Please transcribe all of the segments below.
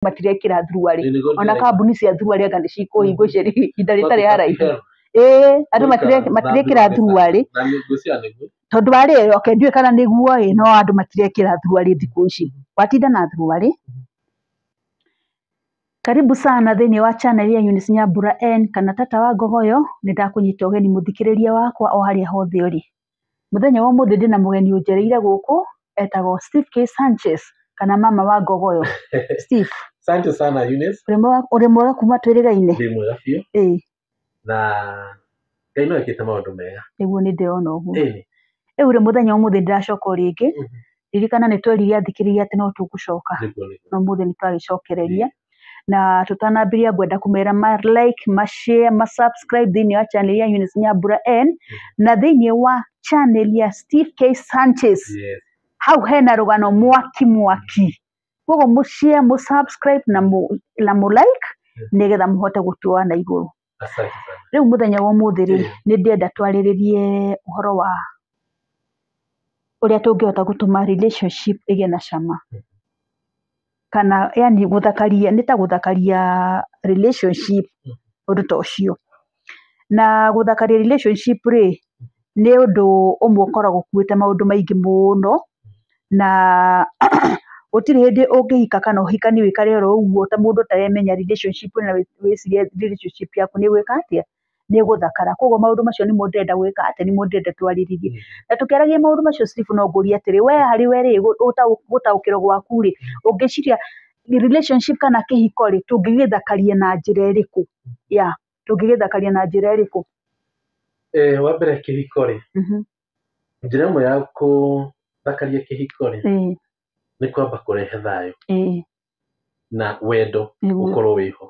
Matirekĩra thuruarĩ ona kambuni cia thuruarĩ anga nĩ cikũhingwo ihinda rĩtarĩ haraihu. Ĩĩ, andũ matirekĩra thuruarĩ tondũ wa rĩrĩ, okay, ndiũĩ kana nĩguo ĩ, no andũ matirekĩra thuruarĩ thikũ ici. Watinda na thuruarĩ. Karibu sana thĩinĩ wa channel ya Eunice Nyambura N kana Tata wa Ngogoyo. Nĩ ndakũnyita ũgeni, mũthikĩrĩria wakwa, o harĩa hothe ũrĩ. Mũthenya wa ũmũthĩ ndĩna mũgeni ũnjereire gũkũ etagwo Steve K Sanchez kana Mama wa Ngogoyo. Steve. Asante sana, Eunice. Ũrĩ mwega kuma twĩrĩgaine? Ndĩ mwega biũ. Na Ngai no ekĩte maũndũ mega. Nĩguo, nĩ ndĩrona ũguo. Rĩu rĩ, mũthenya wa ũmũthĩ ndĩracoka o rĩngĩ. Ririkana nĩ twerire athikĩrĩria atĩ no tũgũcoka. Nĩguo. No ũmũthĩ nĩ twagĩcokereria, na tũtanambĩrĩria ngwenda kũmera ma like, ma share, ma subscribe thĩinĩ wa channel ya Eunice Nyambura N na thĩinĩ wa channel ya Steve K Sanchez. Hau hena rũgano mwaki mwaki, koguo mũ share, mũ subscribe na mũ like nĩgetha mũhote gũtuoa na igũrũ. Asante sana. Rĩu mũthenya wa ũmũthĩ rĩ, nĩ ndĩrenda twarĩrĩrie ũhoro wa ũrĩa tũngĩhota gũtũma relationship ĩgĩe na cama, kana yani gũthakaria, nĩ ta gũthakaria relationship, ũndũ ta ũcio. Na gũthakaria relationship rĩ, nĩ ũndũ ũmwe ũkoragwo ũkuĩte maũndũ maingĩ mũno, na gũtirĩ hĩndĩ ũngĩhika kana ũhikanie wĩkare oro ũguo ta mũndũ ũtaremenya relationship na wĩcirie relationship yaku nĩ ĩgwĩka atĩa, nĩ ĩgũthakara. Koguo maũndũ macio nĩmo ndĩrenda gwĩka atĩ nĩmo ndĩrenda twarĩrĩrie. Na tũkĩaragia maũndũ macio, Steve, no ngũrie atĩrĩ, we harĩ we rĩ, gũtaũkĩrwo gwaku rĩ, ũngĩciria relationship kana kĩhiko rĩ, tũngĩgĩthakaria na njĩra ĩrĩkũ? Ya, tũngĩgĩthakaria na njĩra ĩrĩkũ? Wa mbere, kĩhiko rĩ, njĩra ĩmwe ya gũthakaria kĩhiko rĩ, nĩ kwamba kũrehe thayũ na wendo ũkorwo wĩho.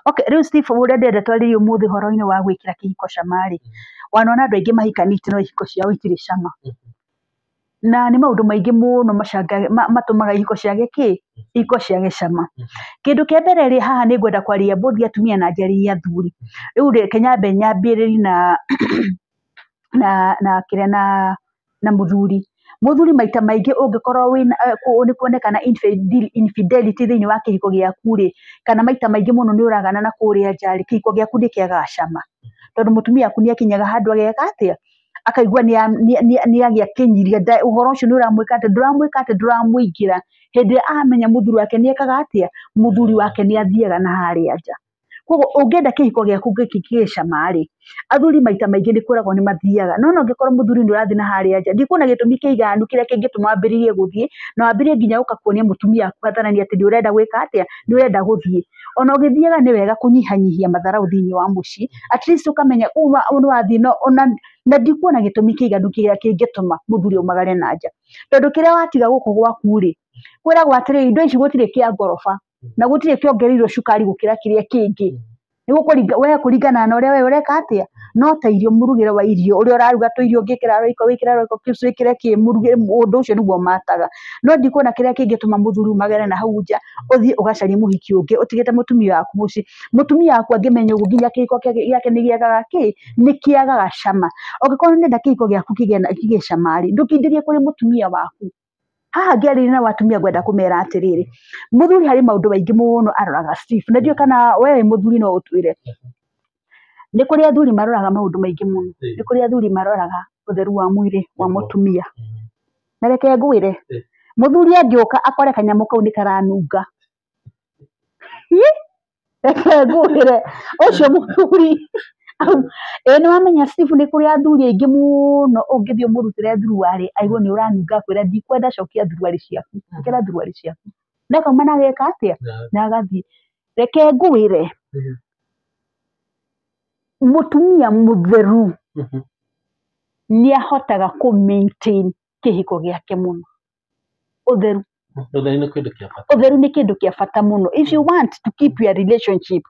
Okay, rĩu Steve, ũrĩa ndĩrenda twarĩrie ũmũthĩ ũhoro-inĩ wa gwĩkĩra kĩhiko cama rĩ, wanona andũ aingĩ mahikanĩtie no ihiko ciao itirĩ cama, na nĩ maũndũ maingĩ mũno matũmaga ihiko ciage kĩ, ihiko ciage cama. Kĩndũ kĩa mbere rĩ, haha nĩ ngwenda kwaria both atumia na njarĩrie athuri. Rĩu reke nyambe nyambĩrĩrie na kĩrĩa na mũthuri. Maita maingĩ ũngĩkorwo wĩna nĩ kuonekana infidelity thĩinĩ wa kĩhiko gĩaku rĩ, kana maita maingĩ mũno nĩ ũragana na kũrĩa nja rĩ, kĩhiko gĩaku nĩ kĩagaga cama, tondũ mũtumia waku nĩ akinyaga handũ ageka atĩa, akaigua nĩ agĩa kĩnyiria. Ũhoro ũcio nĩ ũramwĩka atĩ ndũramwĩka atĩ ndũramũingĩra. Hĩndĩ ĩrĩa amenya mũthuri wake nĩ ekaga atĩa, mũthuri wake nĩ athiaga na harĩa nja. Koguo ũngĩenda kĩhiko gĩaku gĩkĩ cama rĩ, athuri maita maingĩ nĩ kwĩragwo nĩ mathiaga, no ũngĩkorwo mũthuri nĩ ũrathiĩ na harĩa nja, ndikuona gĩtũmi kĩiganu kĩrĩa kĩngĩtũma wambĩrĩrie gũthiĩ na wambĩrĩrie nginya gũka kuonia mũtumia waku hadharani atĩ nĩ ũrenda gwĩka atĩa, nĩ ũrenda gũthiĩ. Ona ũgĩthiaga nĩ wega kũnyihanyihia matharaũ thĩinĩ wa mũciĩ, at least ũkamenya uma nĩ wathiĩ. No ona na ndikuona gĩtũmi kĩiganu kĩrĩa kĩngĩtũma mũthuri aumagare na nja, tondũ kĩrĩa watiga gũkũ gwaku rĩ, kwĩragwo atĩrĩrĩ, indo ici gũtirĩ kĩa ngoroba na gũtirĩ kĩongereirwo cukari gũkĩra kĩrĩa kĩngĩ. Nĩ gũkũringa we kũringana na ũrĩa we ũreka atĩa, no ta irio, mũrugĩre wa irio, ũrĩa ũraruga tũirio, ũngĩkĩra Royco wĩkĩre Royco cubes, wĩkĩre kĩ, mũrugĩre, ũndũ ũcio nĩguo mataga. No ndikuona kĩrĩa kĩngĩtũma mũthuri umagare na hau nja ũthiĩ ũgacarie mũhiki ũngĩ ũtigĩte mũtumia waku mũciĩ. Mũtumia waku angĩmenya ũguo, nginya kĩhiko gĩake nĩ gĩagaga kĩ, nĩ kĩagaga cama. Ũngĩkorwo nĩ ũrenda kĩhiko gĩaku kĩgĩe cama rĩ, ndũkindĩrie kũrĩ mũtumia waku. Haha ngĩarĩria na atumia, ngwenda kũmera atĩrĩrĩ, mũthuri harĩ maũndũ maingĩ mũno aroraga, Steve, na ndiũĩ kana we wĩ mũthuri no ũtwĩre. Nĩ kũrĩ athuri maroraga maũndũ maingĩ mũno. Nĩ kũrĩ athuri maroraga ũtheru wa mwĩrĩ wa mũtumia. Na reke ngwĩre, mũthuri angĩũka akore kanyamũ kau nĩ karanunga. Hi! Reke ngwĩre, ũcio mũthuri ĩĩ, nĩ wamenya, Steve, nĩ kũrĩ athuri aingĩ mũno ũngĩthiĩ ũmũrutĩre thuruarĩ aigue nĩ ũranunga, akwĩra, "Ndikwenda, cokia thuruarĩ ciaku, ĩkĩra thuruarĩ ciaku." Na akauma na ageka atĩa, na agathiĩ. Reke ngwĩre, mũtumia mũtheru nĩ ahotaga kũ maintain kĩhiko gĩake mũno. Ũtheru. Ũtheru nĩ kĩndũ kĩa bata. Ũtheru nĩ kĩndũ kĩa bata mũno if you want to keep your relationship.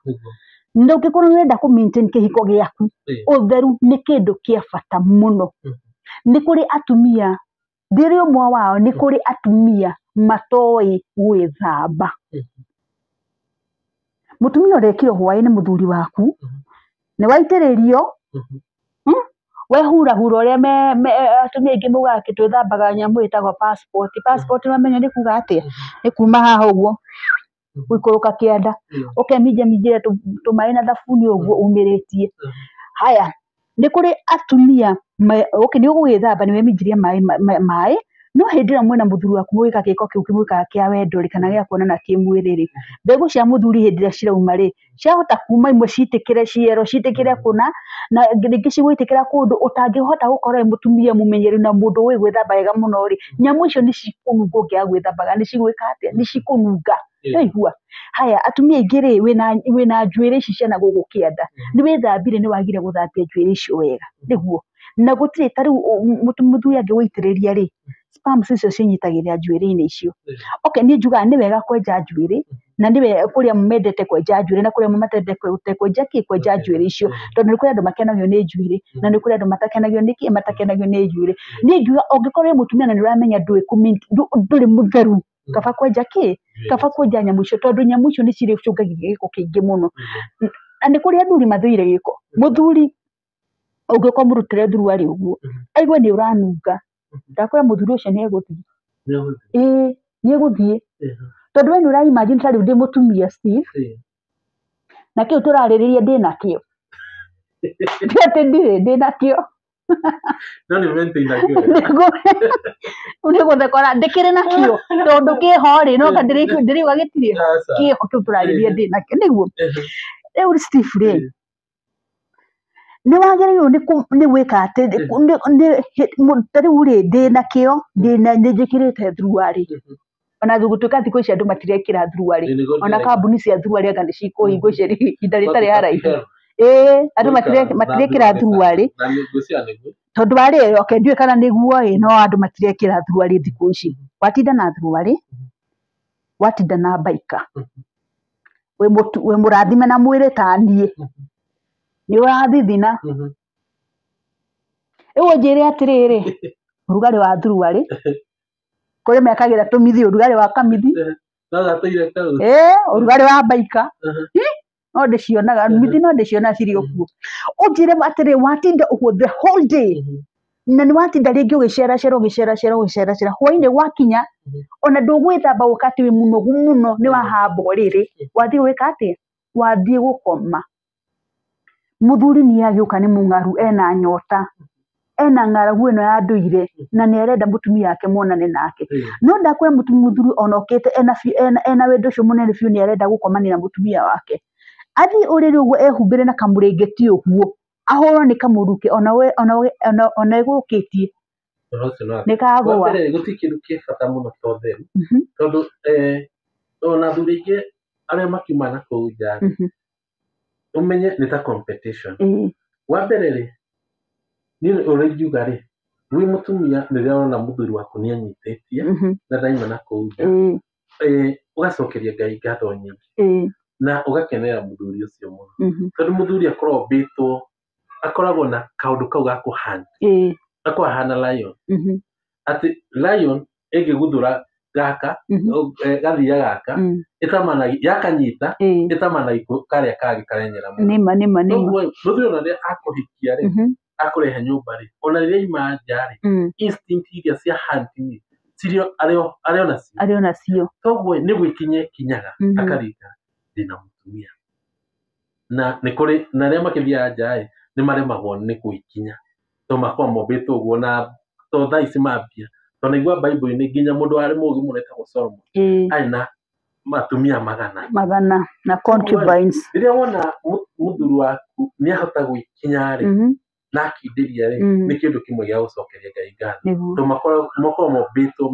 Na ũngĩkorwo nĩ ũrenda kũ maintain kĩhiko gĩaku, ũtheru nĩ kĩndũ kĩa bata mũno. Nĩ kũrĩ atumia, ndĩrĩ ũmwe wao, nĩ kũrĩ atumia matoĩ gwĩthamba. Mũtumia ũrekire hwaĩ nĩ mũthuri waku, nĩ waitĩrĩrio, Wehurahura ũrĩa atumia aingĩ maugaga atĩ twĩthambaga nyamũ ĩtagwo passport. Passport wamenya nĩ kuga atĩa? Nĩ kuma haha ũguo. Gũikũrũka kĩanda, ũkeminjaminjĩra tũmaĩ na thabuni ũguo umĩrĩtie. Haya, nĩ kũrĩ atumia okay, nĩ ũgũgĩthamba, nĩ weminjirie maĩ, no hĩndĩ ĩrĩa mwĩna mũthuri waku mũgĩka gĩko kĩu mwĩkaga kĩa wendo rĩ, kana gĩa kuonana kĩmwĩrĩ rĩ, mbegũ cia mũthuri hĩndĩ ĩrĩa cirauma rĩ, ciahota kuma imwe citĩkĩre ciero, citĩkĩre kũna, na rĩngĩ cigũitĩkĩra kũndũ ũtangĩhota gũkorwo wĩ mũtumia mũmenyeru na mũndũ ũĩ gwĩthamba wega mũno rĩ, nyamũ icio nĩ cikũnunga ũngĩaga gwĩthambaga, nĩ cigwĩka atĩa? Nĩ cikũnunga. Nĩwaigua? Haya, atumia aingĩ rĩ, wĩna njuĩrĩ ici cia na gũkũ kĩanda, nĩ wĩthambire, nĩ wagire gũthambia njuĩrĩ icio wega, nĩguo na gũtirĩ ta rĩu mũthuri angĩgũitĩrĩria rĩ, sperms icio cinyitagĩrĩra njuĩrĩ-inĩ icio. Okay, niĩ njugaga nĩ wega kwenja njuĩrĩ, na nĩ wega kũrĩ amwe mendete kwenja njuĩrĩ na kũrĩ amwe matendete kwenja kĩ, kwenja njuĩrĩ icio, tondũ nĩ kũrĩ andũ makenagio nĩ njuĩrĩ na nĩ kũrĩ andũ matakenagio nĩ kĩ, matakenagio nĩ njuĩrĩ. Niĩ ngiuga ũngĩkorwo wĩ mũtumia na nĩ ũramenya ndũrĩ mũtheru, kaba kwenja kĩ, kaba kwenja nyamũ icio, tondũ nyamũ icio nĩ cirĩcũngagĩrĩria gĩko kĩingĩ mũno. Na nĩ kũrĩ athuri mathũire gĩko. Mũthuri ũngĩũka ũmũrutĩre thuruarĩ ũguo, aigue nĩ ũranunga, ndakwĩra mũthuri ũcio nĩ egũthiĩ. Ĩĩ, nĩ egũthiĩ. Tondũ we nĩ ũra imagine ta rĩu ndĩ mũtumia Steve, na kĩu tũrarĩrĩria ndĩ nakĩo. Ti atĩ ndirĩ, ndĩ nakĩo. No nĩ maintainagio wega. Nĩ gũthekora ndĩkĩrĩ nakĩo, tondũ kĩho rĩ, no ndĩrĩuga gĩtirĩ kĩho kĩu tũrarĩrĩria ndĩ nakĩo, nĩguo. Rĩu Steve rĩ, nĩ wagĩrĩirwo nĩ gwĩka atĩ, ta rĩu rĩ, ndĩ nakĩo, nĩ njĩkĩrĩte thuruarĩ. Ona gũtuĩka thikũ ici andũ matirekĩra thuruarĩ, ona kambuni cia thuruarĩ anga nĩ cikũhingwo ihinda rĩtarĩ haraihu. Ĩĩ, andũ matirekĩra thuruarĩ. Tondũ wa rĩrĩ, okay, ndiũĩ kana nĩguo ĩ, no andũ matirekĩra thuruarĩ thikũ ici. Watinda na thuruarĩ, watinda na mbaika, wĩ mũrathime na mwĩrĩ ta niĩ, nĩ ũrathithina. Rĩu ũnjĩre atĩrĩrĩ, ũrugarĩ wa thuruarĩ, kũrĩ mekagĩra tũmithi, ũrugarĩ wa kamithi, ĩĩ, ũrugarĩ wa mbaika, no ndĩcionaga, mithi no ndĩcionaga cirĩ o kuo. Ũnjĩre atĩrĩ, watinda ũguo the whole day, na nĩ watinda rĩngĩ ũgĩceracera ũgĩceracera ũgĩceracera, hwainĩ gwakinya, ona ndũgwĩthamba gũka atĩ wĩ mũnogu mũno, nĩ wahamba ũrĩrĩ, wathiĩ gwĩka atĩa? Wathiĩ gũkoma. Mũthuri nĩ agĩũka nĩ mũng'aru, ena nyota, ena ng'aragu ĩno ya ndũire, na nĩ arenda mũtumia wake monane nake. No ndakwĩra mũthuri ona okĩte ena wendo ũcio mũnene biũ, nĩ arenda gũkomania na mũtumia wake. Athiĩ ũrĩrĩ ũguo ehumbĩre na kamũrĩngĩti ũguo, ahũrwo nĩ kamũrukĩ, ona egũkĩtie. Nĩ kagũa. Wa mbere gũtirĩ kĩndũ kĩ bata mũno ta ũtheru, tondũ ona athuri aingĩ arĩa makiuma na kũu nja, ũmenye nĩ ta competition. Wa mbere rĩ, niĩ ũrĩa ingiuga rĩ, wĩ mũtumia rĩrĩa ũrona mũthuri waku nĩ anyitĩtie na ndaima na kũu nja, ũgacokeria Ngai ngatho nyingĩ na ũgakenera mũthuri ũcio mũno. Tondũ mũthuri akoragwo ombĩtwo, akoragwo na kaũndũ kau ga kũhunt, akoragwo ahana lion. Atĩ lion ĩngĩguthũra gaka, gathiaga gaka, ĩtamanagia, yakanyita, ĩtamanagia karĩa kangĩ karenyera mũno. Nĩma, nĩma, nĩma. Koguo mũthuri ona rĩrĩa akũhikia rĩ, akũrehe nyũmba rĩ, ona rĩrĩa aima nja rĩ, instinct iria cia hunting cirĩ arĩ o nacio. Arĩ o nacio. Koguo nĩ gwĩkinya ekinyaga, akarika ndĩna mũtumia. Na nĩ kũrĩ, na arĩa makĩthiaga nja rĩ, nĩ maremagwo nĩ gwĩkinya. Tondũ makoragwo mombĩtwo ũguo na to thaa ici mambia. Tondũ naigua Bible-inĩ nginya mũndũ warĩ mũũgĩ mũno etagwo Solomon, arĩ na matumia magana. Magana na concubines. Rĩrĩa wona mũthuri waku nĩ ahota gwĩkinya rĩ, na akindĩria rĩ, nĩ kĩndũ kĩmwe gĩa gũcokeria Ngai ngatho. Tondũ makoragwo mombĩtwo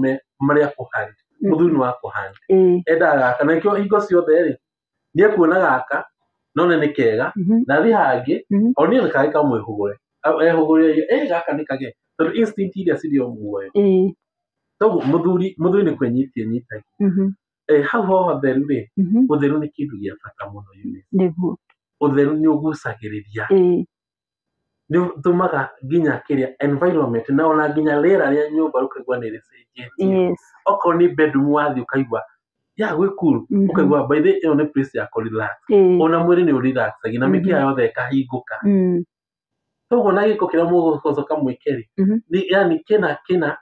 marĩ a kũhunt. Mũthuri nĩ wa kũhunt. Endaga gaka, na nĩkĩo hingo ciothe rĩ, nĩ ekuona gaka, no nĩ kega, na athiĩ hangĩ, o niĩ nĩ kangĩ kamwĩhũgũre. Ehũgũrĩre, gaka nĩ kage. Tondũ instinct iria cirĩ o muoyo. Koguo mũthuri nĩ kwĩnyitia anyitagia. Hau ho ũtheru rĩ, ũtheru nĩ kĩndũ gĩa bata mũno Eunice. Nĩguo. Ũtheru nĩ ũgucagĩrĩria. Nĩ ũtũmaga nginya kĩrĩa environment na ona nginya rĩera rĩa nyũmba ũkaigua nĩ rĩcenjetie. Okorwo nĩ bedroom wathiĩ ũkaigua ya gwĩ cool, ũkaigua by the way ĩyo nĩ place ya kũ relax. Ona mwĩrĩ nĩ ũrelaxagia na mĩkiha yothe ĩkahingũka. Koguo na gĩko kĩrĩa mũgũcoka mwĩke rĩ, yani kĩna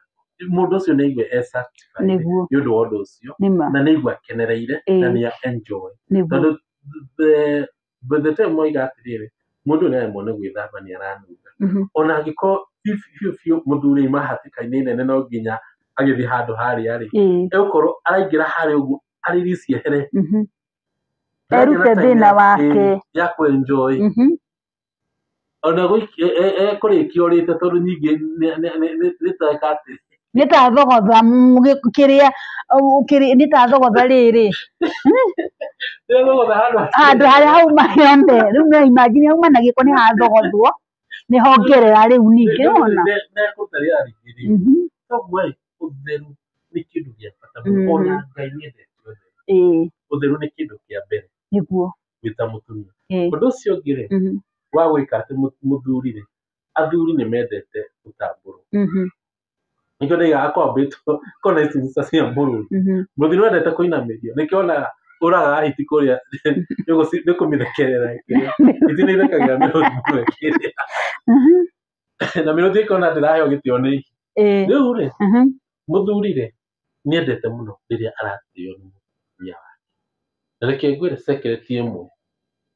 Mũndũ ũcio nĩ aigue e satisfied Nĩguo. nĩ ũndũ wa ũndũ ũcio, Nĩma. na nĩ aigue akenereire, na nĩ enjoy. Nĩguo. Tondũ by the time moiga atĩrĩrĩ, mũndũ ũyũ nĩaremwo nĩ gwĩthamba, nĩ aranunga, ona angĩkorwo biũ biũ biũ mũthuri auma hatĩka-inĩ nene, no nginya agĩthiĩ handũ harĩa rĩ, egũkorwo araingĩra harĩa ũguo arĩrisi ehere. Ndaragĩa na Erute time thĩna wake. Ya kũ-enjoy. Ona ekũrĩkia ũrĩte, tondũ nyingĩ nĩ teka atĩ Nĩ ta thogotha kĩrĩa nĩ ta thogotha rĩrĩ. Nĩ thogotha handũ Handũ harĩa hauma yonthe rĩu, no imagine hauma na gĩko, nĩ hathogothwo, nĩ hongerera rĩu ningĩ wona. Nĩekũruta rĩera rĩngĩ rĩu. Koguo ĩ, ũtheru nĩ kĩndũ gĩa bata mũno. Ona Ngai nĩendete ũtheru. Ũtheru nĩ kĩndũ kĩa mbere wĩ ta mũtumia. Ũndũ ũcio ũngĩ rĩ, wa gwĩka atĩ mũthuri rĩ, athuri nĩ mendete gũtambũrwo. Nĩkĩo ndaiga akwambĩtwo kona ici nĩ cia mũrũthi. Mũrũthi nĩ wendete kũinamĩrio, nĩkĩo onaga ũragaga hiti kũrĩa nĩ kũmĩthekerera kĩrĩa. Hiti nĩ ithekagĩra mĩrũthi mũno ĩkĩrĩa, na mĩrũthi ĩkona ndĩraheo gĩtĩo nĩ hiti. Rĩu rĩ, mũthuri rĩ, nĩendete mũno rĩrĩa aratĩo nĩ mũtumia wake. Na reke ngwĩre secret ĩmwe,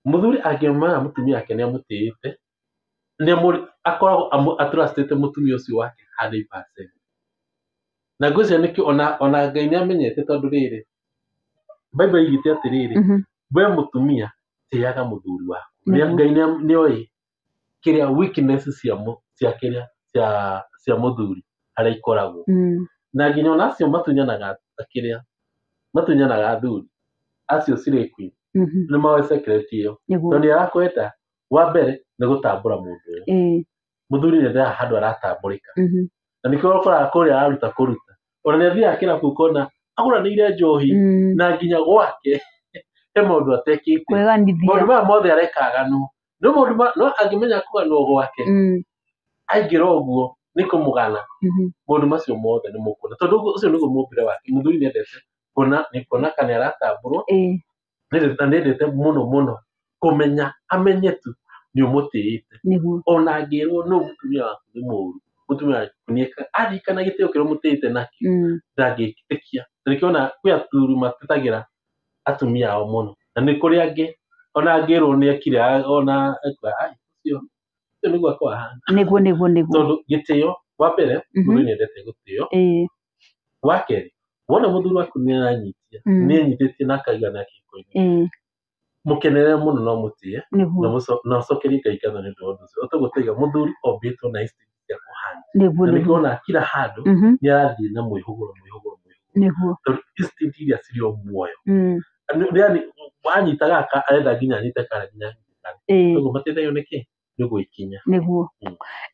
mũthuri angĩmenya mũtumia wake nĩ amũtĩĩte, akoragwo atrustĩte mũtumia ũcio wake 100%. Na ngwĩciria nĩkĩo ona Ngai nĩ amenyete, tondũ rĩrĩ, Bible ĩigĩte atĩrĩrĩ, we mũtumia tĩaga mũthuri waku. Ngai nĩoĩ kĩrĩa weakness cia cia kĩrĩa cia mũthuri harĩa ikoragwo. Na nginya ona acio matunyanaga, kĩrĩa matunyanaga athuri acio slay queen, nĩ moĩ secret ĩyo, tondũ nĩ arakwenda wa mbere nĩ gũtambũra mũndũ ũyũ. Mũthuri nĩ endaga handũ aratambũrĩka. Na nĩkĩo ũkoraga kũrĩa araruta kũruta, ona nĩ athiaga kĩrabu ũkona agũranĩire njohi, na nginya gwake he maũndũ atekĩte. Kwĩganithia. Maũndũ maya mothe arekaganwo no maũndũ no angĩmenya kũganwo gwake, aingĩra ũguo nĩ kũmũgana. Maũndũ macio mothe nĩ mũkuona, tondũ ũcio nĩguo mũmbĩre wake. Mũthuri nĩ endete kuona, nĩ kuona kana nĩ aratambũrwo. Na nĩ endete mũno mũno kũmenya, amenye tu nĩ ũmũtĩĩte. Ona angĩrwo no mũtumia waku nĩ mũũru, mũtumia waku nĩ aririkana gĩtĩo kĩrĩa ũmũtĩĩte nakĩo, ndangĩtĩkia. Na nĩkĩo ona kwĩ athuri matetagĩra atumia ao mũno, na nĩ kũrĩ angĩ ona angĩrwo nĩ ekire ona ekuga, "Ai, ũcio ũcio nĩguo akorwo ahana." Nĩguo nĩguo nĩguo. Tondũ gĩtĩo wa mbere, mũthuri nĩ endete gũtĩo. Wa kerĩ, wona mũthuri waku nĩ aranyitia, nĩ enyitĩtie na akaigana kĩhiko-inĩ, mũkenerere mũno na ũmũtĩe, na ũcokerie Ngai ngatho nĩ ũndũ wa ũndũ ũcio. Ũtoguo tũiga mũthuri ombĩtwo na instinct cia kũhanda, na nĩkĩo ona kila handũ nĩ arathiĩ na mwĩhũgũro, mwĩhũgũro, mwĩhũgũro, tondũ instinct iria cirĩ o muoyo. Yani wanyita gaka, arenda nginya anyite karĩa, nginya anyite karĩa. Koguo mateithagio nĩ kĩ? Nĩ gwĩkinya.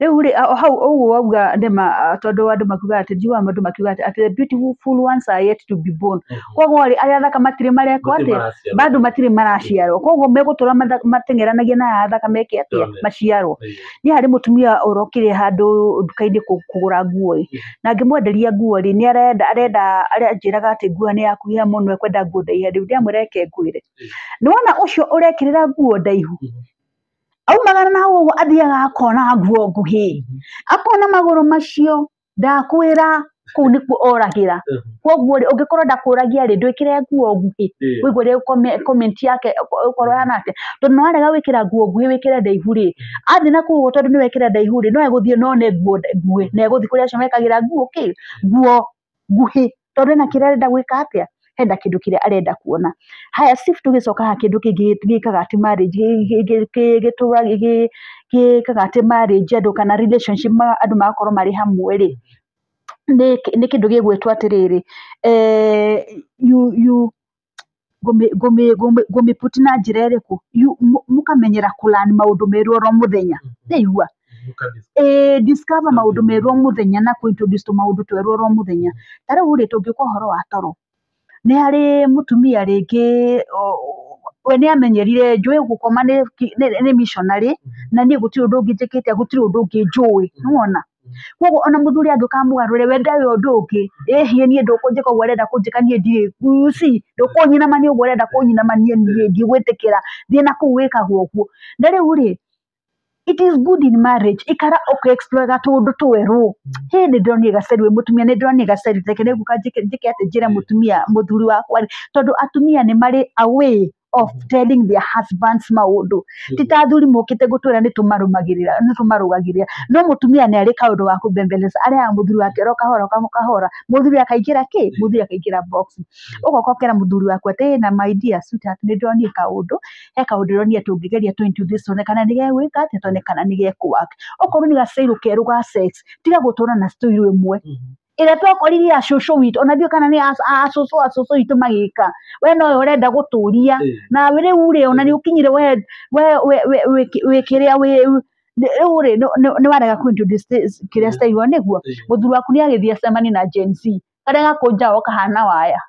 Rĩu rĩ, hau ũguo wauga nĩma, tondũ andũ makiugaga atĩ, njiugaga andũ makiugaga atĩ the beautiful ones are yet to be born. Koguo rĩ, arĩa athaka matirĩ marekwo Matirĩ atĩa? maraciarwo. Bado matirĩ maraciarwo, koguo megũtũra mateng'eranagia na aya athaka meke atĩa? Maciarwo. Niĩ harĩ mũtumia ũrokire handũ nduka-inĩ kũgũra nguo ĩ, na ngĩmwenderia nguo rĩ, nĩ arenda arenda aranjĩraga atĩ nguo nĩ yakuhĩha mũno, ekwenda nguo ndaiha. Rĩu ndĩramwĩra, reke ngwĩre, nĩ wona ũcio ũrekĩrĩra nguo ndaihu, aumagara na hau ũguo athiaga akona nguo nguhĩ, akona magũrũ macio, ndakwĩra kũu nĩkuo oragĩra. Koguo rĩ, ũngĩkorwo ndakũragia rĩ, ndwĩkĩre nguo nguhĩ. Wĩigue ũrĩa comment yake ĩgũkorwo ĩhana atĩa, tondũ nĩ warega gwĩkĩra nguo nguhĩ, wĩkĩre ndaihu rĩ, athiĩ na kũu ũguo, tondũ nĩ wekĩra ndaihu rĩ, no egũthiĩ none nguo nguhĩ, na egũthiĩ kũrĩ acio mekagĩra nguo kĩ nguo nguhĩ, tondũ ena kĩrĩa arenda gwĩka atĩa, hena kĩndũ kĩrĩa arenda kuona. Haya, Steve, tũgĩcoka haha, kĩndũ kĩngĩ gĩkaga atĩ marriage gĩkaga atĩ marriage andũ kana relationship andũ magakorwo marĩ hamwe rĩ, nĩ kĩndũ gĩgwĩtwo atĩrĩrĩ, you you ngũmĩ put na njĩra ĩrĩkũ, mũkamenyera kũlearn maũndũ merũ oro mũthenya, nĩigua? Ĩĩ, discover maũndũ merũ o mũthenya na kũ introduce tũmaũndũ twerũ oro mũthenya. Ta rĩu rĩ, tũngĩũka ũhoro wa toro, nĩ harĩ mũtumia rĩngĩ we nĩ amenyerire, njũĩ gũkoma nĩ missionary, na niĩ gũtirĩ ũndũ ũngĩ njĩkĩte, gũtirĩ ũndũ ũngĩ njũĩ, nĩwona? Koguo ona mũthuri angĩũka amũgarũre, we ndarĩ ũndũ ũngĩ, ĩhiĩ niĩ ndũkũnjĩka ũguo arenda kũnjĩka, niĩ ndirĩ, you see, ndũkũnyinamania ũguo ũrenda kũnyinamania, niĩ ndigwĩtĩkĩra, thiĩ na kũu wĩkagwo ũguo. Na rĩu rĩ, It is good in marriage ikara ũkĩ-explore tũũndũ twerũ. Hĩ, nĩ ndĩronire gaceri wĩ mũtumia, nĩ ndĩronire gaceri, reke nĩ ngũka njĩke atĩ njĩre mũtumia mũthuri wakwa rĩ, tondũ atumia nĩ marĩ a way of telling their husbands maũndũ. Ti ta athuri mokĩte gũtwĩra nĩ tũmarũmagĩrĩra, nĩ tũmarũgagĩrĩra, no mũtumia nĩ arĩ kaũndũ ga kũbembeleza, arehaga mũthuri wake oro kahora o kahora, mũthuri akaingĩra kĩ, mũthuri akaingĩra box. Ũgoka ũkera mũthuri waku atĩ na my dear sweetheart, nĩ ndĩronire kaũndũ, he kaũndũ ndĩronire tũngĩgeria tũ introduce tuone kana nĩ gegwĩka atĩa, tuone kana nĩ gekũ-work. Okorwo nĩ gacirũ kerũ ga sex, tiga gũtũra na style ĩmwe ĩrĩa twakoririe acũcũ witũ, ona ndiũĩ kana nĩ acũcũ acũcũ witũ magĩka, we nowe ũrenda gũtũria nawe rĩu rĩ, ona nĩ ũkinyire we wĩ kĩrĩa wĩ rĩu rĩ, nĩ warega kũ introduce kĩrĩa style ĩyo nĩguo mũthuri waku nĩ agĩthiĩ acemanie na Gen Z karĩa gakũnjagwo kahana waya.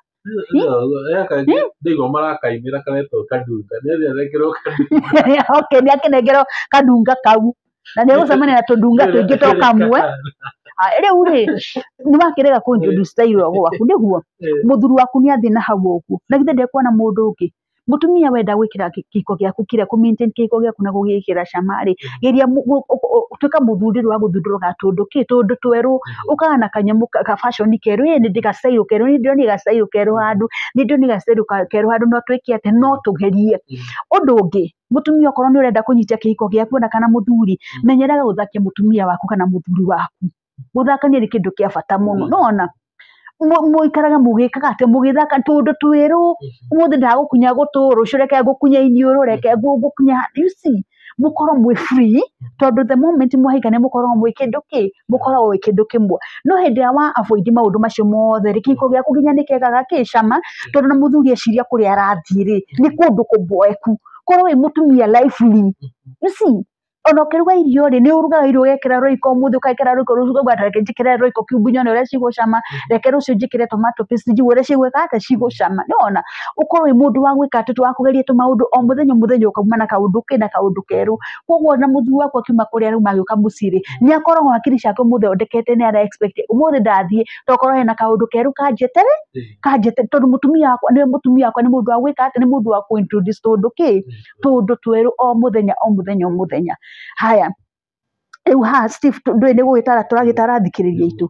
Ndaigua marakainĩra karetwo kadunga, nĩ athiĩ anengerwo kadunga. Okay, nĩ akĩnengerwo kadunga kau na nĩ egũcemania na tũndunga tũingĩ to kamwe. Rĩu rĩ, nĩ wakĩrega kũ introduce style ĩyo gwaku nĩguo mũthuri waku nĩ athiĩ na hau ũguo, na githĩ ndekuona mũndũ ũngĩ. Mũtumia wenda gwĩkĩra kĩhiko gĩaku kĩrĩa, kũ maintain kĩhiko gĩaku na gũgĩkĩra cama rĩ, geria tuĩka mũthuri rĩu wa gũthundũraga tũndũ kĩ, tũndũ twerũ, ũkaga na kanyamũ ka fashion kerũ, ĩ nĩ gacirũ kerũ, nĩ ndĩronire gacirũ kerũ handũ, nĩ ndĩronire gacirũ kerũ handũ, no twĩke atĩ, no tũgerie. Ũndũ ũngĩ, mũtumia okorwo nĩ ũrenda kũnyitia kĩhiko gĩaku ona kana mũthuri, menyeraga gũthakia mũtumia waku kana mũthuri waku. Gũthakania nĩ kĩndũ kĩa bata mũno, nĩwona? Mũikaraga mũgĩkaga atĩ mũgĩthaka tũndũ twerũ, ũmũthĩ ndagũkunya gũtũ, rũciũ reke ngũkunye iniũrũ, reke ngũkunye, you see, mũkorwo mwĩ free, tondũ the moment mwahikania mũkoragwo mwĩ kĩndũ kĩ, mũkoragwo mwĩ kĩndũ kĩmwe. No hĩndĩ ĩrĩa wa avoid maũndũ macio mothe rĩ, kĩhiko gĩaku nginya nĩ kĩagaga kĩ cama, tondũ na mũthuri eciria kũrĩa arathiĩ rĩ, nĩ kũndũ kũboeku. Korwo wĩ mũtumia lively, you see, ona ũkĩruga irio rĩ, nĩ ũrugaga irio ũgekĩra roiko, ũmũthĩ ũgekĩra roiko, rũciũ ũkauga reke njĩkĩre roiko cube nyone ũrĩa cigũcama, reke rũciũ njĩkĩre tomato paste njigue ũrĩa cigwĩka atĩa, cigũcama. Nĩwona? Ũkorwo wĩ mũndũ wa gwĩka atĩ, wa kũgeria tũmaũndũ o mũthenya o mũthenya ũkauma na kaũndũ kĩ, na kaũndũ kerũ. Koguo ona mũthuri waku akiuma kũrĩa arauma agĩũka mũciĩ rĩ, nĩ akoragwo hakiri ciake ũmũthondekete, nĩ ara expect ũmũthĩ ndathiĩ tokorwo hena kaũndũ kerũ kanjetere, kanjetere, tondũ mũtumia wakwa nĩ mũtumia wakwa nĩ mũndũ wa gwĩka atĩ, nĩ mũndũ wa kũ introduce tũndũ kĩ, tũndũ twerũ o mũthenya o mũthenya o mũthenya. Haya, rĩu haha Steve, ndũĩ nĩ gũgĩtara tũragĩtara thikĩrĩria aitũ.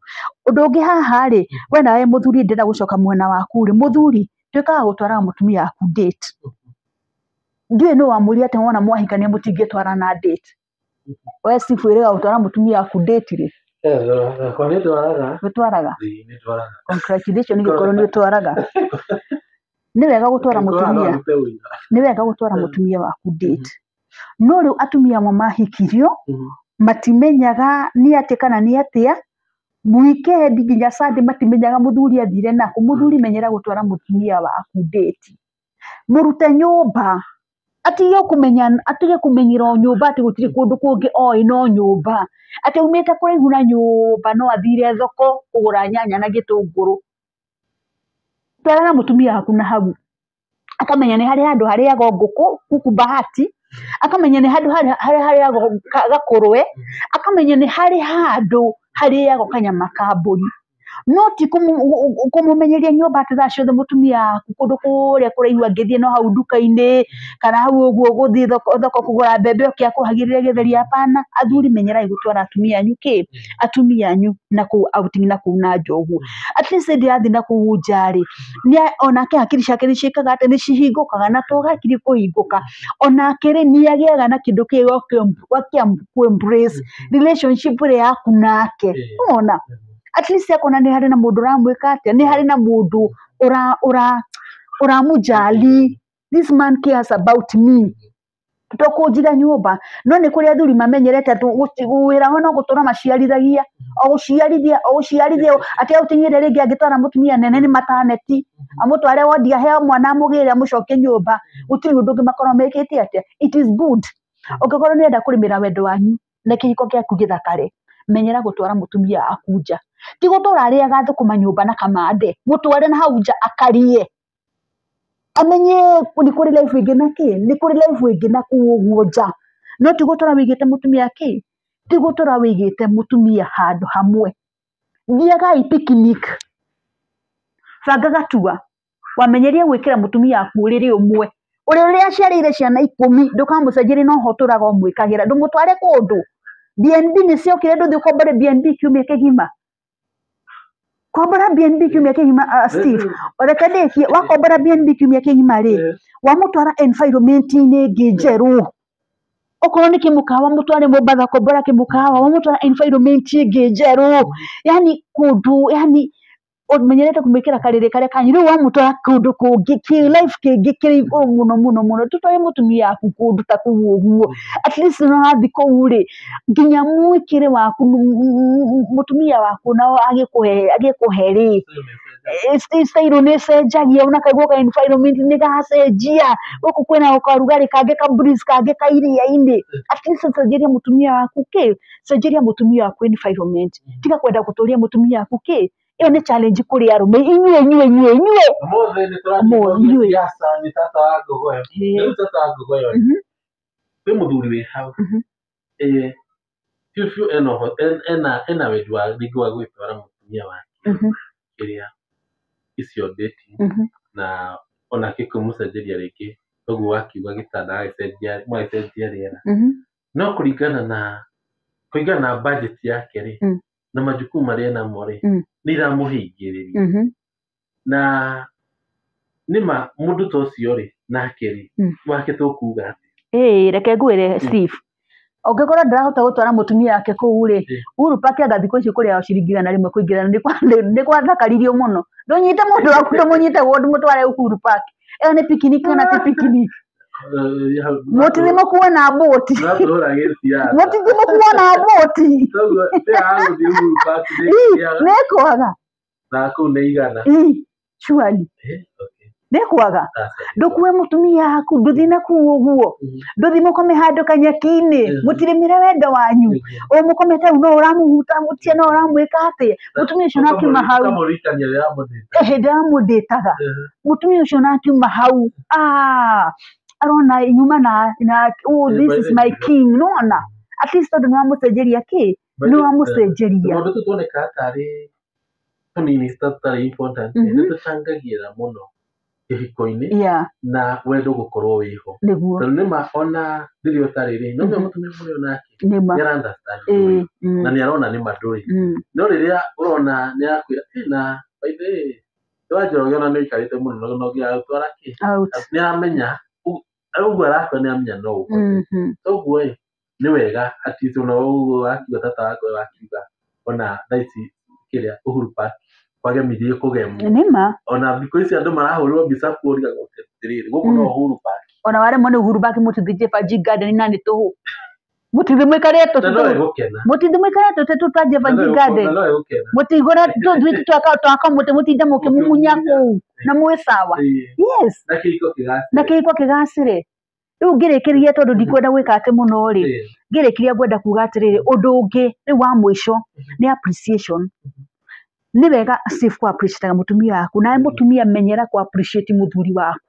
Ũndũ ũngĩ haha rĩ, we nawe mũthuri ndĩrenda gũcoka mwena waku rĩ, mũthuri tuĩkaga gũtwaraga mũtumia waku date. Ndiũĩ nũ wamwĩrire atĩ wona mwahikania mũtingĩtwarana date. We Steve wĩrĩga gũtwara mũtumia waku date rĩ? Yakwa nĩ ndwaraga. Ũtwaraga? Ĩĩ, nĩ ndwaraga. Congratulations gĩkorwo nĩ ũtwaraga. Nĩ wega gũtwara mũtumia, nĩ wega gũtwara mũtumia waku date. No rĩu atumia amwe mahikirio matimenyaga nĩ atĩa kana nĩ atĩa, weekend nginya Sunday matimenyaga mũthuri athire nakũ. Mũthuri menyera gũtwara mũtumia waku date. Mũrute nyũmba, atige kũmenya, atige kũmenyera o nyũmba atĩ gũtirĩ kũndũ kũngĩ oĩ no nyũmba, atĩ aumĩte kũraihu na nyũmba no athire thoko kũgũra nyanya na gĩtũngũrũ. Twaraga mũtumia waku na hau, akamenya nĩ harĩ handũ harĩagwo ngũkũ, kuku bahati, akamenya nĩ handũ harĩa harĩagwo gakũrwe, akamenya nĩ harĩ handũ harĩagwo kanyama ka mbũri. No ti kũmũmenyeria nyũmba atĩ thaa ciothe mũtumia waku kũndũ kũrĩa kũraihu angĩthiĩ no hau nduka-inĩ kana hau ũguo gũthiĩ thoko, thoko kũgũra mbembe oke akũhagĩrĩre gĩtheri, hapana. Athuri menyerai gũtwara atumia anyu kĩ, atumia anyu na kũu outing na kũu na nja ũguo. At least hĩndĩ ĩrĩa athiĩ na kũu nja rĩ, onake hakiri ciake nĩ ciĩkaga atĩ, nĩ cihingũkaga, na to hakiri kũhingũka, onake rĩ nĩ agĩaga na kĩndũ kĩu gĩa kũ embrace relationship ĩrĩa yaku nake. Nĩwona? At least akona nĩ harĩ na mũndũ ũramwĩka atĩa, nĩ harĩ na mũndũ ũramũjali. This man cares about me. To kũnjiga nyũmba, no nĩ kũrĩ athuri mamenyerete atĩ wĩra wao no gũtũra maciarithagia, o gũciarithia, o gũciarithia, atĩ outing ĩrĩa rĩngĩ angĩtwara mũtumia nene nĩ maternity, amũtware wondi aheo mwana amũgĩre amũcokie nyũmba, gũtirĩ ũndũ ũngĩ makoragwo mekĩte atĩa. It is good. Ũngĩkorwo nĩ ũrenda kũrĩmĩra wendo wanyu na kĩhiko gĩaku gĩthakare, menyera gũtwara mũtumia waku nja. Ti gũtũra arĩaga thũkũma nyũmba na kamande, mũtware na hau nja akarie, amenye nĩ kũrĩ life ĩngĩ na kĩ, nĩ kũrĩ life ĩngĩ na kũu ũguo nja. No ti gũtũra wĩigĩte mũtumia kĩ, ti gũtũra wĩigĩte mũtumia handũ hamwe. Thiagai picnic, banga gatua, wamenyeria gwĩkĩra mũtumia waku ũrĩrĩ ũmwe, Ũrĩa aciarĩire ciana 10 ndũkamũcenjerie no ho ũtũraga ũmwĩkagĩra ndũmũtware kũndũ. BNB nĩ ciokire ndũthiĩ ũkombore BNB kiumia kĩgima. Kombora BNB kiumia kĩgima Steve. Reke ndĩkie wakombora BNB kiumia kĩgima rĩ wamũtwara environment-inĩ ĩngĩ njerũ. Okorwo nĩ kĩmũkawa mũtware Mombatha kombora kĩmũkawa wamũtwara environment ĩngĩ njerũ. Yani kũndũ yani ũmenyerete kũmwĩkĩra karĩrĩ karĩa kanyu rĩu wamũtwara kũndũ kũngĩ kĩ life kĩngĩ kĩrĩ igũrũ mũno mũno mũno tũtware mũtumia waku kũndũ ta kũu ũguo at least nĩ wathiĩ kũu rĩ nginya mwĩkĩre waku mũtumia waku nao agĩkũhe rĩ style nĩ ĩcenjagia ona kaigua ka environment nĩ gacenjia gũkũ kwĩna karugarĩ kangĩ ka breeze kangĩ ka iria-inĩ at least cenjeria mũtumia waku kĩ cenjeria mũtumia waku environment tiga kwenda gũtũria mũtumia waku kĩ ĩyo nĩ challenge kũrĩ arũme inyuĩ inyuĩ inyuĩ inyuĩ Ũmũthĩ nĩ tũrathiĩ siasa nĩ tata wa Ngogoyo. Rĩu tata wa Ngogoyo kwĩ mũthuri wĩ hau biũ biũ ena wendi wa rĩngĩ wa gũgĩtwara mũtumia wake kĩrĩa icio date na onake kũmũcenjeria rĩngĩ ũguo wakiuga gĩtanda agĩcenjia magĩcenjia rĩera no kũringana na budget yake rĩ na majukumu marĩa enamo rĩ nĩ iramũhingĩrĩria na nĩma mũndũ ta ũcio rĩ nake rĩ wake tũkuga atĩ reke ngwĩre Steve ũngĩkorwo ndarahota gũtwara mũtumia wake kũu rĩ Uhuru Park anga thikũ ici kũrĩa ciringi 100 kũingĩra nĩ gwathakaririo mũno ndũnyite mũndũ waku ndũmũnyite ndũmũtware Uhuru Park ĩyo nĩ picnic kana ti picnic mũtithi mũkuo na boti mũtithi mũkuo na boti nĩ kwaga na kũu nĩ 100 surely nĩ kwaga ndũkue mũtumia waku ndũthiĩ na kũu ũguo ndũthiĩ mũkome handũ kanyeki-inĩ mũtirĩmĩre wendo wanyu o mũkomete hau no ũramũhuta mũtia no ũramwĩka atĩa mũtumia ũcio na akiuma hau ndĩramũndĩtaga mũtumia ũcio na akiuma hau arona nyuma na oh this is my king nona at least tondũ nĩwamũcenjeria kĩ nĩwamũcenjeria tondũ tũtũ tuonekaga tarĩ tũnini tũtarĩ important nĩ tũcangagĩra mũno kĩhiko-inĩ na wendo gũkorwo wĩho tondũ nĩma ona rĩrĩa ũtarĩ rĩ no nginya mũtumia mũrĩ onake nĩ ara understand na nĩ arona nĩma ndũrĩ no rĩrĩa ũrona nĩ arakwĩra na by the way wa Njoroge ona nĩ ũikarĩte mũno no nginya agũtwara kĩ nĩ aramenya ũguo arakwĩra nĩ aramenya no ũhote koguo ĩ nĩ wega at least ona ũguo wakiuga tata wakwa wakiuga ona thaa ici kĩrĩa Uhuru Park kwagemirie kũgemwo nĩma ona thikũ ici andũ marahũrĩrwo mbica kuo ũrigagwo atĩrĩrĩ gũkũ no Uhuru Park ona waremwo nĩ Uhuru Park mũtithi Jefanji Garden na nĩ tũhũ mũtithi mũikare mũtithi mũikare tũtĩ twa Jefanji Garden mũtigũra tũthuĩ twaka mũtĩ mũtinde mũkĩmumunya kũu na mwĩ sawa yes na kĩhiko kĩgacĩre rĩu ngĩrĩkĩria tondũ ndikwenda gwĩka atĩ mũno rĩ ngĩrĩkĩria ngwenda kuga atĩrĩrĩ ũndũ ũngĩ rĩu wa mũico nĩ appreciation nĩ wega Steve ku appreciate mũtumia waku nawe mũtumia menyera ku appreciate mũthuri waku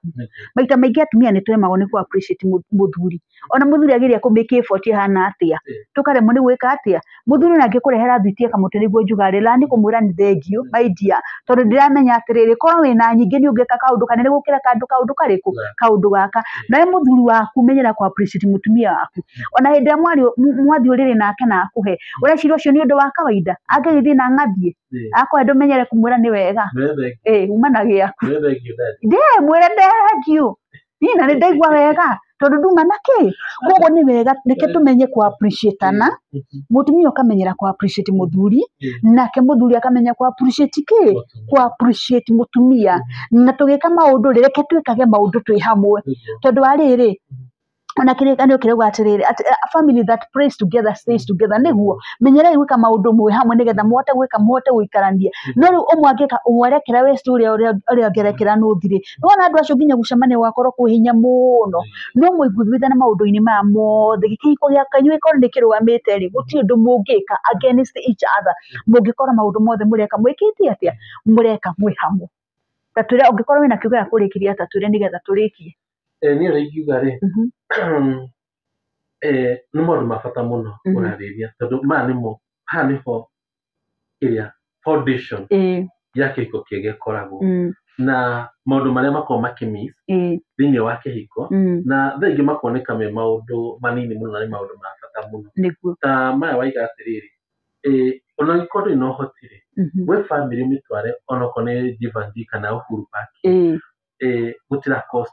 maita maingĩ atumia nĩ tũremagwo nĩ ku appreciate mũthuri ona mũthuri ageria kũ make effort ĩhana atĩa tũkaremwo nĩ gwĩka atĩa mũthuri ona angĩkũrehera thwiti kamũtĩ nĩguo njuga rĩ lani kũmwĩra nĩ thengiũ my dear tondũ ndĩramenya atĩrĩrĩ korwo wĩna nyingĩ nĩ ũngĩka kaũndũ kanene gũkĩra kaũndũ karĩkũ kaũndũ gaka nawe mũthuri waku menyera ku appreciate mũtumia waku ona hĩndĩ ĩrĩa mwathiĩ ũrĩrĩ nake na akũhe ũreciria ũcio nĩ ũndũ wa kawaida angĩgĩthiĩ na ng'athiĩ akwa ndũmenyere kũmwĩra nĩ wega uma na gĩaku mwĩre thengiũ niĩ na nĩ ndaigua wega tondũ nduma na kĩ koguo nĩ wega reke tũmenye ku appreciate-ana mũtumia ũkamenyera ku appreciate mũthuri nake mũthuri akamenya ku appreciate kĩ ku appreciate mũtumia na tũgĩka maũndũ rĩ reke twĩkage maũndũ twĩ hamwe tondũ wa rĩrĩ ona kĩrĩkanĩro kĩrauga atĩrĩrĩ a family that prays together stays together nĩguo menyerai gwĩka maũndũ mwĩ hamwe nĩgetha mũhote gwĩka mũhote gũikarania no rĩu ũmwe angĩka ũmwe arekera west ũrĩa ũrĩa ũngĩ arekera north rĩ nĩwona andũ acio nginya gũcemania gũgakorwo kwĩ hinya mũno no mũiguithane maũndũ-inĩ maya mothe kĩhiko gĩakanyu gĩkorwo nĩ kĩrũgamĩte rĩ gũtirĩ ũndũ mũngĩka against each other mũngĩkorwo maũndũ mothe mũreka mwĩkĩte atĩa mũreka mwĩ hamwe ta twĩre ũngĩkorwo wĩna kiugo gĩa kũrĩkĩria ta twĩre nĩgetha tũrĩkie Niĩ ũrĩa ingiuga rĩ nĩ maũndũ ma bata mũno kũrarĩrĩria tondũ maya nĩmo haha nĩho kĩrĩa foundation ya kĩhiko kĩega ĩkoragwo. Na maũndũ marĩa makoragwo makĩmiss thĩinĩ wa kĩhiko, na thaa ingĩ makoneka me maũndũ manini mũno na nĩ maũndũ ma bata mũno. Ta maya waiga atĩrĩrĩ, ona angĩkorwo ndũrĩ na ũhoti rĩ, we bamĩrĩ ũmĩtware onokorwo nĩ Jeevanjee kana Uhuru Park, gũtira cost.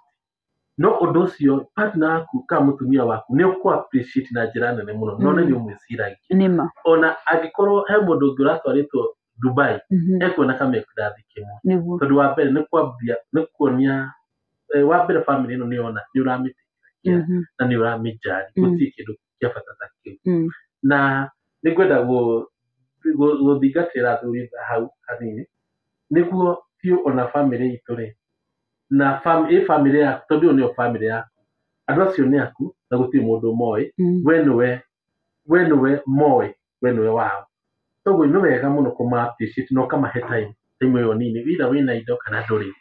No ũndũ ũcio partner waku kana mũtumia waku nĩ ũkũ appreciate na njĩra nene mũno, no nĩ ũmwĩciragia. Ona angĩkorwo he mũndũ ũngĩ ũratwarĩtwo Dubai, ekuona kama kĩrathi kĩmwe. Tondũ wa mbere nĩ kwambia nĩ kuonia, wa mbere bamĩrĩ ĩno nĩ yona nĩ ũramĩtĩkĩra na nĩ ũramĩjali, gũtirĩ kĩndũ kĩa bata ta kĩu. Na nĩ ngwenda gũthingatĩra athuri hau hanini, nĩguo biũ ona bamĩrĩ itũ rĩ, na ĩ bamĩrĩ yaku, tondũ ĩyo nĩyo bamĩrĩ yaku, andũ acio nĩ aku na gũtirĩ mũndũ moĩ, we nĩwe moĩ, we nĩwe wao. Koguo nĩ wega mũno kũma appreciate na ũkamahe time, time ĩyo nini, either wĩna indo kana ndũrĩ.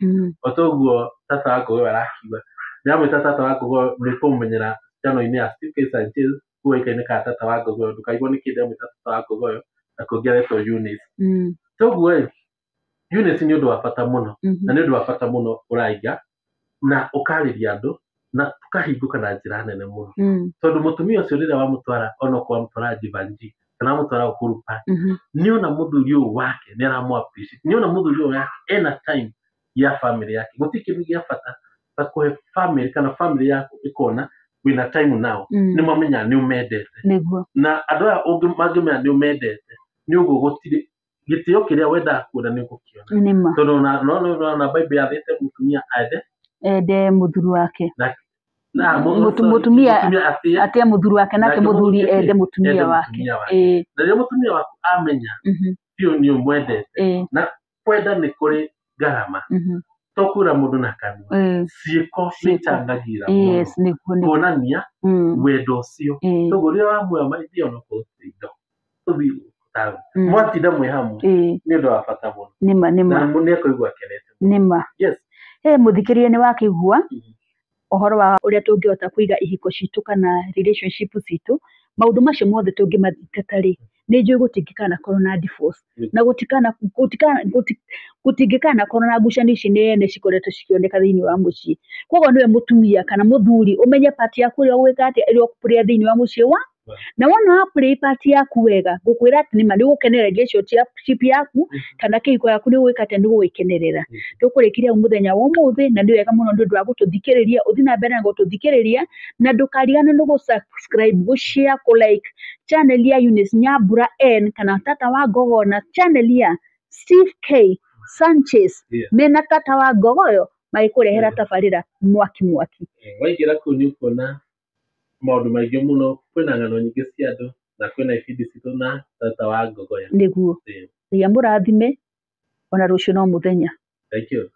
O toguo tata wa Ngogoyo arakiuga, ndĩramwĩta tata wa Ngogoyo nĩ kũmũmenyera channel-inĩ ya Steve K Sanchez, kũĩkaine kana tata wa Ngogoyo, ndũkaigwo nĩkĩ ndĩramwĩta tata wa Ngogoyo na kũngĩ aretwo Eunice. Toguo ĩ, Eunice nĩ ũndũ wa bata mũno, na nĩ ũndũ wa bata mũno ũraiga na ũkarĩria andũ na tũkahingũka na njĩra nene mũno. Tondũ mũtumia ũcio rĩrĩa wamũtwara onokorwo wamũtwara Jeevanjee kana wamũtwara Uhuru Park, nĩona mũthuri ũyũ wake nĩ aramũ appreciate, nĩona mũthuri ũyũ wake ena time ya family yake. Gũtirĩ kĩndũ gĩa bata ta kũhe family kana family yaku ĩkona wĩna time nao, nĩ mamenya nĩ ũmendete. Na andũ aya mangĩmenya nĩ ũmendete, nĩ ũguo gũtirĩ gĩtĩo kĩrĩa wendaga kuona nĩ ũgũkĩona. Tondũ ona Bible yathĩte mũtumia ende mũthuri wake. Na mũtumia atĩe mũthuri wake, nake mũthuri ende mũtumia wake. Na rĩrĩa mũtumia waku amenya biũ nĩ ũmwendete, na kwenda nĩ kũrĩ ngarama, to kwĩra mũndũ na kanua, ciĩko nĩ icangagĩra mũno kuonania wendo ũcio. Koguo rĩrĩa wamuoya maithie onokorwo gũtirĩ indo, tũthiĩ taũni, mwatinda mwĩ hamwe, nĩ ũndũ wa bata mũno. Nĩma. Na nĩ ekũigua akenete. Nĩma. Yes. Mũthikĩrĩria nĩ wakĩigua ũhoro wa ũrĩa tũngĩhota kũiga ihiko citũ kana relationship citũ, maũndũ macio mothe tũngĩmathingata rĩ, nĩ njũĩ gũtingĩkanakorwo na divorce, na gũtingĩkanakorwo na ngucanio ici nene cikoretwo cikĩoneka thĩinĩ wa mũciĩ. Koguo nĩwe mũtumia kana mũthuri ũmenye part yaku ĩrĩa ũgwĩka atĩa, ĩrĩa ũkũplay thĩinĩ wa mũciĩ wa, na wona wa play part yaku wega, ngũkwĩra atĩ nĩma nĩ ũgũkenerera relationship yaku kana kĩhiko yaku nĩ ũgwĩka atĩa, nĩ ũgũgĩkenerera. Tũkũrĩkĩria hau mũthenya wa ũmũthĩ, na nĩ wega mũno nĩ ũndũ wa gũtũthikĩrĩria, ũthiĩ na mbere na gũtũthikĩrĩria, na ndũkariganĩrwo nĩ gũ-subscribe, gũ-share, kũ-like channel ya Eunice Nyambura N kana Tata wa Ngogoyo, na channel ya Steve K Sanchez mena Tata wa Ngogoyo magĩkũrehera tabarĩra mwaki mwaki. Waingĩra kũu nĩ ũkuona maũndũ maingĩ mũno, kwĩna ng'ano nyingĩ cia andũ na kwĩna ibindi citũ na Tata wa Ngogoyo. Nĩguo. Ngai amũrathime, ona rũciũ no mũthenya. Thank you.